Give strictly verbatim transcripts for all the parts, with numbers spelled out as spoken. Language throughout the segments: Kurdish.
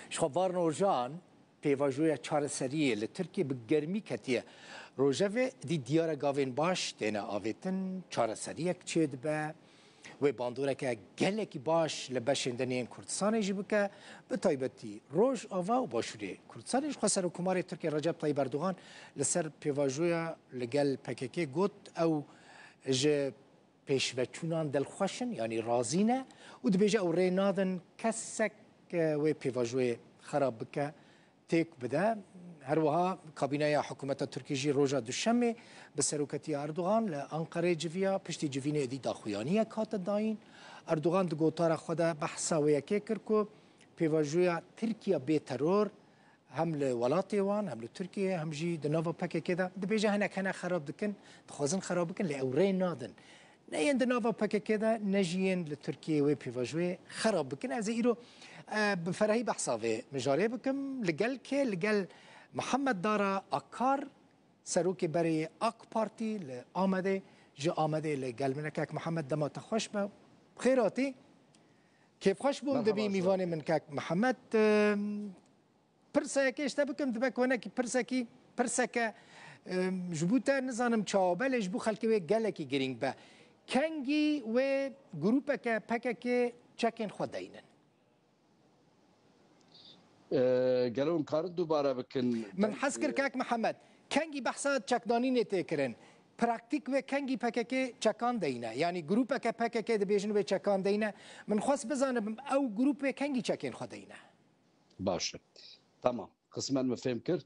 Ji xwe Varna Ojan, pêvajoya çareseriyê li Tirkiyê bi germî ketiye rojevê, dî diyar e gavên baş têne avêtin, çareseriyek çêdibe. Wê bandoreke gelekî baş li beşên din yên Kurdistanê jî bike, bi taybetî Rojava û Başûrê Kurdistanê. Ji xwe Serokkomarê Tirkiyê Recep Tayyip Erdogan li ser pêvajoya li gel P K K got, ew ji pêşveçûnan dilxweş in, yanî razî ne û dibêje ew rê nadin kesek, e, wê pêvajoyê xerab bike, têk bide. Her wiha kabîneya hikûmeta Tirkî jî roja Duşemê bi seroketiya Erdogan li Anqerê civiya, piştî civînê êdî daxuyaniyek hate dayîn. Erdogan di gotara xwe de behsa wê yekê kir ku pêvajoya Tirkiya bê teror hem li welatê wan, hem li Tirkiyeyê, hem jî di nava P K K de dibêje hinek hene xerab dikin, dixwazin xerab bikin, lê ew rê nadin. Ne yên di nava P K K de, ne jî yên li Tirkiyeyê wê pêvajoyê xerab bikin. Ez ê îro, e, bi ferehî behsa vê mijarê bikim. Li gel kê? Li gel Mihemed Dara Akar, serokê berê yê AK Partî li Amedê, ji Amedê li gel min e. Kek Mihemed, dema te xweş be. Xêr hatî. Kêfxweş bûm, Merhaba, dibî mîvanê min kek Mihemed. E, Pirsa yekê ji te bikim, dibe ku hinekî pirsekî, pirseke, em, ji bo te nizanim çawa be, lê ji bo xelkê wê gelekî girîng be. Kengî wê grûpeke P K K çekên xwe deynin? E, gelo hûn karin dubare bikin? Min hez kir, kek Mihemed, kengî behsa çekdanînê tê kirin? Praktîk wê kengî P K K çekan deyne? Yanî grûpeke P K K dibêjin wê çekan deyne. Min xwest bizanim ew grûp wê kengî çekên xwe deyne? Baş e. Tamam. Qismen min fêm kir.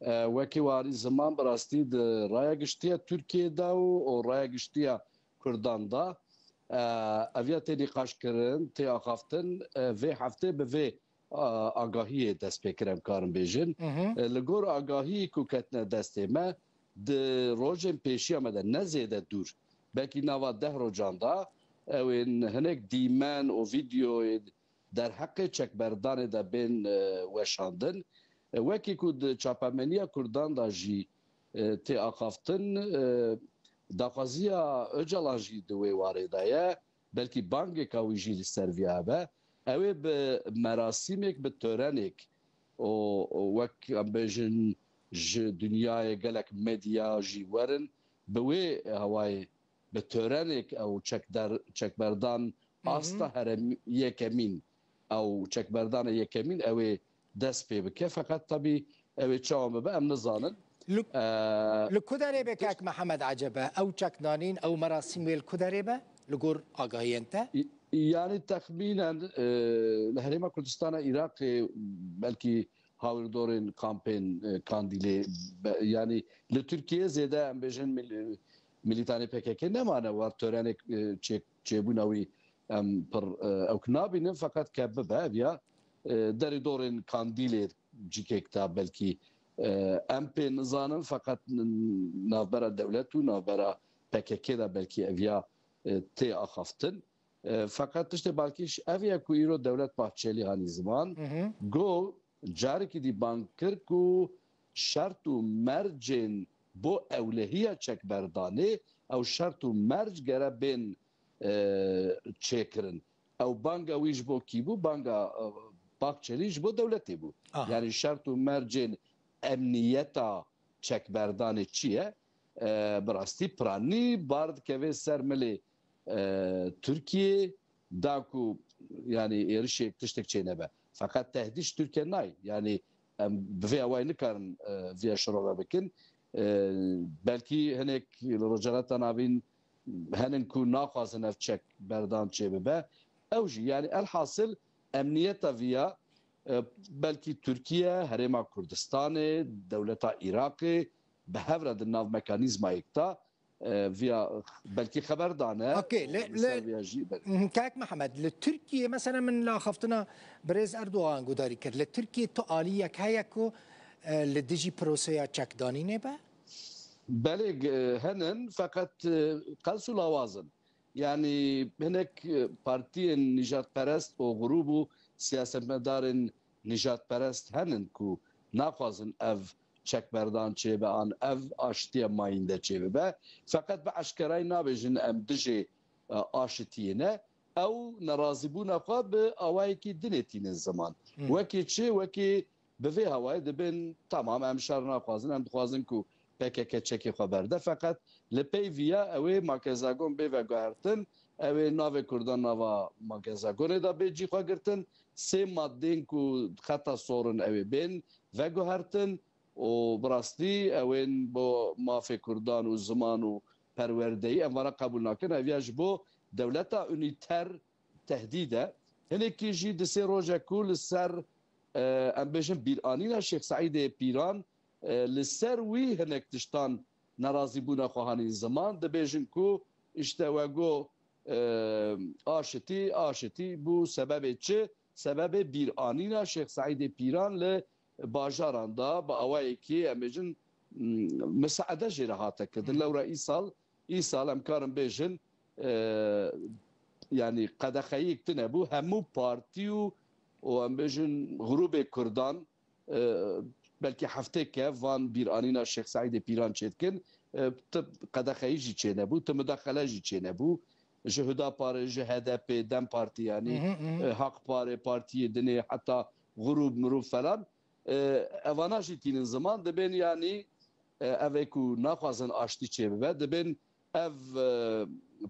E, wekî warî ziman bi rastî di raya giştiya Tirkiyê de û, û raya giştiya Kurdan de, e, ev ya tê nîqaşkirin, tê axaftin, e, vê heftê bi vê, e, agahiyê dest pê kir, em karin bêjin. Hı hı. E, li gor agahiyê ku ketine destê me, di rojên pêşiya me de ne zêde dûr, belkî nava deh rojan de, ew ên hinek dîmen û vîdeoyê derheqê çekberdanê de bên, e, weşandin. E, wekî ku di çapemeniya Kurdan de jî, e, tê axaftin, e, daxwaziya Ocalan jî di wê warê de ye. Belkî bangêka wî jî li ser vî hebe. Ew ê bi merasîmêk, bi törenek û, û wek em bêjin ji dinyayê gelek medya jî werin, bi wê hewayê bi törenek ew çekder-, çekberdan Hı hı. asta herem-, yekemîn, ew çekberdana yekemîn ew ê dest pê bike. Feqet tebî ew ê çawa bibe em nizanin. Li, Ee, li ku derê be, kek Mihemed, ecebe ew çekdanîn, ew merasîm wê li ku derê be, li gor agahiyên te? Y-, yanî texmînen, e, li Herêma Kurdistana Iraqê belkî hawirdorên kampên, e, Kandîlê, be-, yanî li Tirkiyeyê zêde, em bêjin, mil-, milîtanê P K K nemane, war törenek, e, çê-, çêbûna wî em pir, e, ewk nabînin, feqet ke bibe, ev ya, e, derî dorên Kandîlê cîkek de belkî, e, em pê nizanin, feqet n-, navbera dewlet û navbera P K K de belkî ev ya, e, tê axaftin. E, feqet tiştê balkîş ev ye ku îro Dewlet Bahçelî hanî ziman, Hı hı. got, carekî dî bang kir ku şert û mercên bo ewlehiya çekberdanê, ew şert û merc gere bên, e, çêkirin. Ew banga wî ji bo kî bû? Banga, e, Bahçelî ji bo dewletê bû. Aha. Yanî şert û mercên emniyeta çekberdanê çi ye? E, bi rastî piranî bar dikeve ser milê, e, Tirkiyê, da ku, yanî, êrişek, tiştek çênebe. Feqet tehdît ji Tirkiye nayê. Yanî, em bi vê awayî nikarin, e, vê şirove bikin. E, belkî hinek li Rojhilata Navîn henin ku naxwazin ev çek berdan çêbibe. Ew jî, yanî, elhasil emniyeta viya, e, belkî Tirkiye, Herêma Kurdistanê, dewleta Iraqê bi hev re di nav mekanîzmayek de, e, viya belkî xeber dane. Okey, li, li ser viya jî, belê. Mhm, Kak Mihemed, li Tirkiye, mesela, min li axaftina birêz Erdogan gudarî kir. Li Tirkiye tu aliyek heye ku, e, li dijî proseya çekdanînê be? Belê, g-, henin, feqet, e, qels û lawaz in. Yanî hinek, e, partiyên nîjadperest û grûb û siyasetmedarên nîjadperest henin ku naxwazin ev çekberdan çêbe an ev aştiye mayînde çêbibe. Feqet bi eşkerayî nabêjin em dijê, e, aşitiyê ne. ew nerazîbûna xwe bi awayekî dinê tînin ziman. Wekî çi? Wekî bi vê hawayê dibên, temam, em şer naxwazin, em dixwazin ku P K K çekê xwe berde. Feqet li pey viya ew ê makezagon bê veguhertin, ew ê navê Kurdan nava makezagonê de bê cî xwe girtin. Sê madeyên ku xeta sor in, ew ê bên veguhertin û bi rastî ew ên bo mafê Kurdan û ziman û perwerdeyî em vana qebûl nakin. Ev ya ji bo dewleta unîter tehdîd e. Hinekî jî di sê rojek ku li ser, e, em bêjin bîranîna Şêx Seîdê Pîran, e, li ser wî hinek tiştan nerazîbûna xwe hanîn ziman, dibêjin ku îşte we got, e, aşitî, aşitî bû sebebê çi? Sebebê bîranîna Şêx Seîdê Pîran li bajaran da, bi awayekî em bêjin, m, misaede jê re hate kirin. Lewra îsal, îsal em karin bêjin, e, yanî qedexeyîk tune bû. Hemû partî û, û em bêjin grûbê Kurdan, e, belkî heftêke van bîranîna Şêx Seîdê Pîran çêdikin. E, ti qedexeyî jî çênebû, ti mudaxele jî çênebû. Ji Hudaparê, ji H D P, DEM Partî, yanî, e, Hak Parê, partiyê dinê, heta grûb mirûb falan. E, evana jî tînin ziman, dibên, yanî, e, ev ê ku naxwazin aştî çêbibe, dibên ev, e,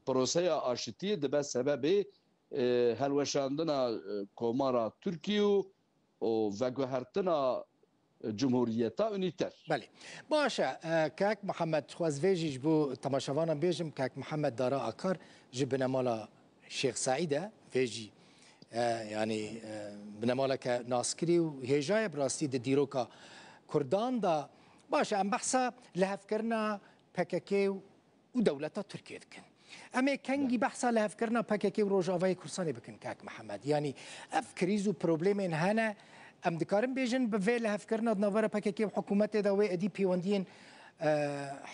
proseya aşitiyê dibe sebebê, e, helweşandina, e, Komara Tirkî û, û veguhertina, e, Cumhuriyeta Unîter. Belê. Baş e, e, kek Mihemed, xwez vê jî ji bo temaşevanan bêjim, kek Mihemed Dara Akar ji binemala Şêx Seîd e, vê jî, e, yanî, e, binemaleke naskirî û hêja ye bi rastî di dîroka Kurdan de. Baş e, em behsa lihevkirina P K K û û dewleta Tirkiyê dikin. Em ê kengî behsa lihevkirina P K K û Rojavayê Kurdistanê bikin, kak Mihemed. Yanî ev krîz û problemên hene, em dikarin bêjin bi vê lihevkirina di navbera P K K û hikûmetê de wê êdî pêwendiyên, e,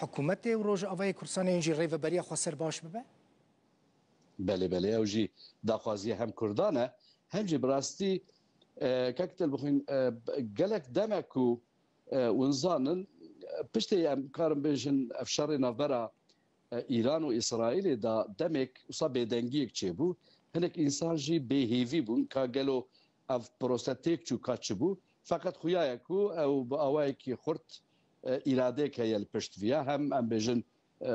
hikûmetê û Rojavayê Kurdistanê yên jî rêveberiya xweser baş bibe? Belê, belê, ew jî daxwaziya hem Kurdan e, hem jî bi rastî, e, kak Dilbixwîn, e, gelek dem e ku, e, hûn zanin, e, piştê em karin bêjin ev şerê navbera, e, Îran û Îsraîlê de demek wisa bêdengiyek çêbû. Hinek însan jî bêhêvî bûn ka gelo ev prose têk çû ka çi bû. Feqet xuya ye ku ew bi awayekî xurt, e, îradeyek heye li pişt viya. Hem em bêjin, e,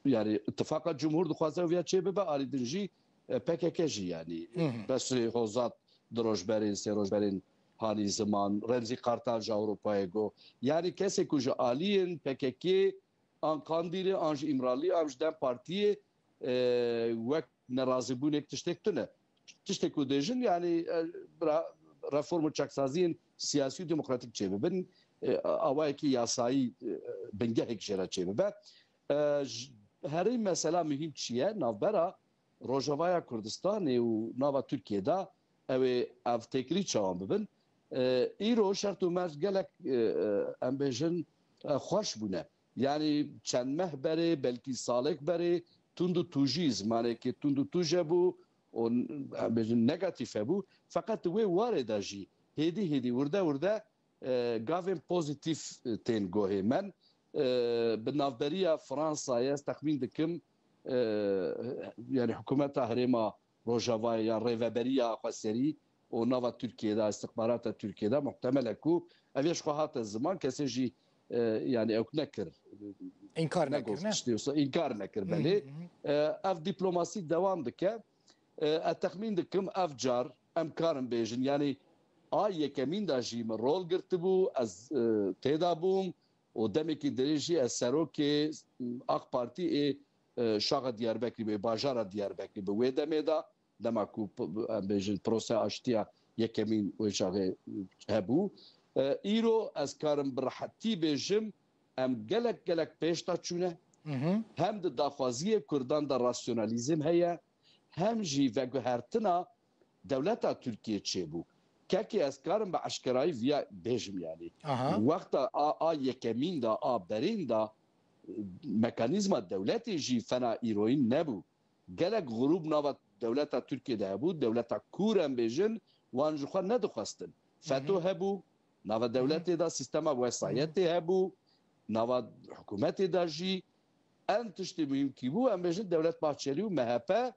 yanî îtifaqa cumhur dixwaze ew viya çê bibe, alî din jî, e, P K K jî yanî Hı hı. Besrî Hozat du roj berê, sê roj berên hanî ziman, Remzî Kartal ji Ewropayê got. Yanî kesê ku ji aliyên P K K an Qandîlê, an ji Îmralî, an ji DEM Partiyê, e, wek nerazîbûnek tiştek tune. Tiştek ku dêjin, yanî, e, ra-, reform û çaksaziyên siyasî û demokratîk çêbibin, e, awayekî yasayî, e, bingehek jê re çêbibe. E, j-, herî mesela muhîm çi ye? Navbera Rojavaya Kurdistanê û nava Tirkiyê de ew ê ev têkilî çawan bibin? E, îro şert û merc gelek, e, e, em bêjin, e, xweş bûne. Yanî çend meh berê, belkî salek berê, tund û tûjî, zimanekî tund û tûj hebû û, em bêjin, negatîf hebû. Feqet di wê warê de jî hêdî hêdî, wirde wirde, e, gavên pozîtîf, e, tên guhê me. E, bi navberiya Fransayê ez texmîn dikim, e, yanî hikûmeta herêma Rojavayê ya rêveberiya xweserî û nava Tirkiyê de, îstixbarata Tirkiyê de muhtemel e ku ev yê ji xwe hate ziman, kesê jî, e, yanî ew nekir. Înkar nekir, negot ne? Tiştê wisa, înkar nekir, Hı hı, belê. Hı hı. E, ev dîplomasî dewam dike. E, ez texmîn dikim ev car em karin bêjin, yanî a yekemîn de jî min rol girtibû, ez, e, tê de bûm û demekî dirêj jî ez serokê AK Partî ê, e, şaxa Diyarbekirî bû, ê bajara Diyarbekirî bû. Wê demê de, dema ku p-, em bêjin proseya aştiya yekemîn wê çaxê hebû. E, îro ez karim bi rehetî bêjim, em gelek, gelek pêş de çûne. Hı hı. Hem di daxwaziyê Kurdan de rasyonalîzm heye, hem jî veguhertina dewleta Tirkiyê çêbû. Kekê ez karim bi eşkerayî viya bêjim, yanî. Aha. Wexta a, a yekemîn de, a berîn de, mekanîzma dewletê jî fena îroyîn nebû. Gelek grûb nava dewleta Tirkiyê de hebû, dewleta kûr em bêjin, wan ji xwe nedixwestin. Hı hı. FETÖ hebû, nava Hı hı. dewletê de sîstema wesayetê hebû, nava hikûmetê de jî en tiştê muhîmkî bû, em bêjin Dewlet Bahçelî û MHP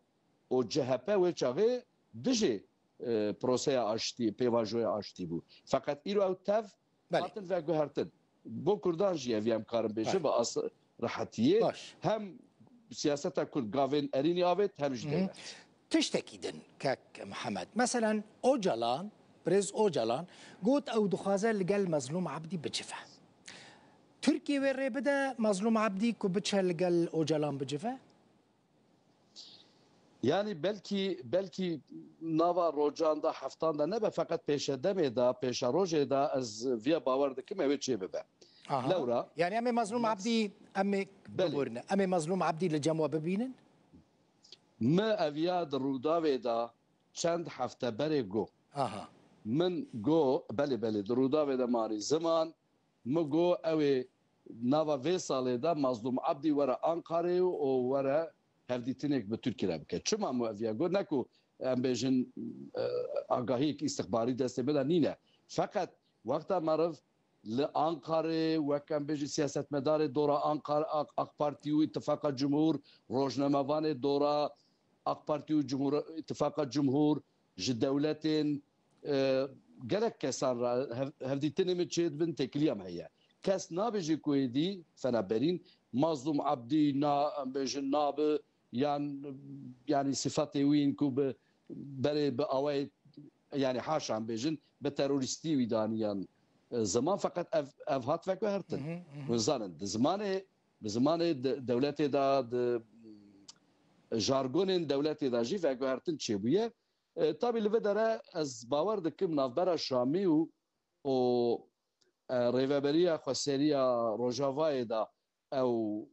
û C H P wê çaxê dijî, e, proseya aştî, pêvajoya aştî bû. Feqet îro ew tev Belê. hatin veguhertin. Bo Kurdan jî ev em karin bêjin Belê. bi as-, rehetiyê. Baş. Hem siyaseta Kurd gavên erînî avêt hem jî Hı hı. dewlet. Tiştekî din kek Mihemed. Meselen Ocalan, Birêz Ocalan got ew dixwaze li gel Mezlûm Ebdî bicive. Tirkiye wê rê bide Mezlûm Ebdî ku biçe li gel Ocalan bicive? Yani belkî, belkî nava rocan da, heftan da nebe, feqet pêşedemê da, pêşerojê da ez viya bawer dikim ew ê çê bibe. Aha. Lewra Yani em ê Mezlûm Ebdî, em ê Belê. biborine. Em ê Mezlûm Ebdî li cem we bibînin? Me eviya di Rûdawê da çend hefte berê got. Aha. Min got, belê, belê, di Rûdawê de marî ziman, min got, ew ê nava vê salê de Mazlûm Abdî were Ankarê û were hevdîtinek bi Tirkî re bike. Çima min eviya got? Ne ku em bêjin, e, agahiyek îstixbarî destê min de nîne. Feqet wexta meriv li Ankarê, wek em bêjin siyasetmedarê dora Ankara, AK, AK Partî û Îtifaqa Cumhur, rojnamevanê dora AK Partî û Cumhur, Îtifaqa Cumhur, ji dewletên, e, gelek kesan re hev-, hevdîtinê min çêdibin, têkiliya min heye. Kes nabêje ku êdî fena berîn, Mazlûm Abdî na, em bêjin nabi, yan, yanî sifatê wî in ku bi berê bi awayê, yanî haşa em bêjin, bi terorîstî wî daniyan, e, ziman, feqet ev, ev hat veguhertin. Hı hı, hı hı. Hûn zanin, di zimanê, bi zimanê de-, dewletê de, di jargonên dewletê de jî veguhertin çêbûye. E, tabî li vê dere ez bawer dikim navbera Şamî û, û, e, Rêveberiya Xweseriya Rojavayê de ew,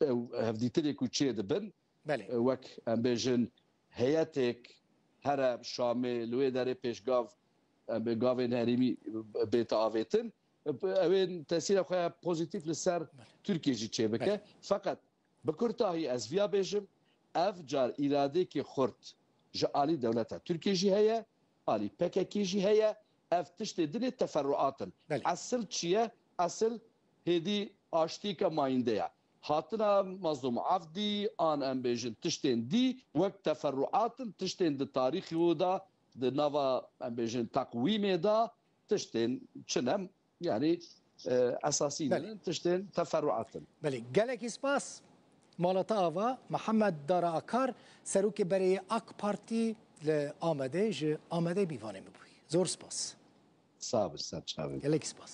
e, ew hevdîtinê ku çê dibin, Belê. e, wek em bêjin heyetêk here Şamê li wê derê pêşgav, em bê gavên herêmî bête avêtin, e, ew ên tesîra xwe ya pozîtîf li ser Belê. Tirkiye jî çêbike. Belê. Feqet bi kurtahî ez viya bêjim, ev car îradeyekî xurt ji alî dewleta Tirkiye jî heye, alî P K K jî heye. Ev tiştê din ê teferruat in. Belê. Esil çi ye? Esil hêdî aştîke mayînde ye. Hatina Mazlûm Avdî an em bêjin tiştên dî wek teferruat in, tiştên di tarîxê de, di nava em bêjin teqwîmê de tiştên çi ne, yanî, e, esasî Belê. ne, tiştên teferruat in. Belê, gelekî spas. Mala te ava, Mihemed Dara Akar, serokê berê yê AK Partî li Amedê, ji Amedê mîvanê min bûyî. Zor spas. Sağ ol, ser çavê. Gelekî spas.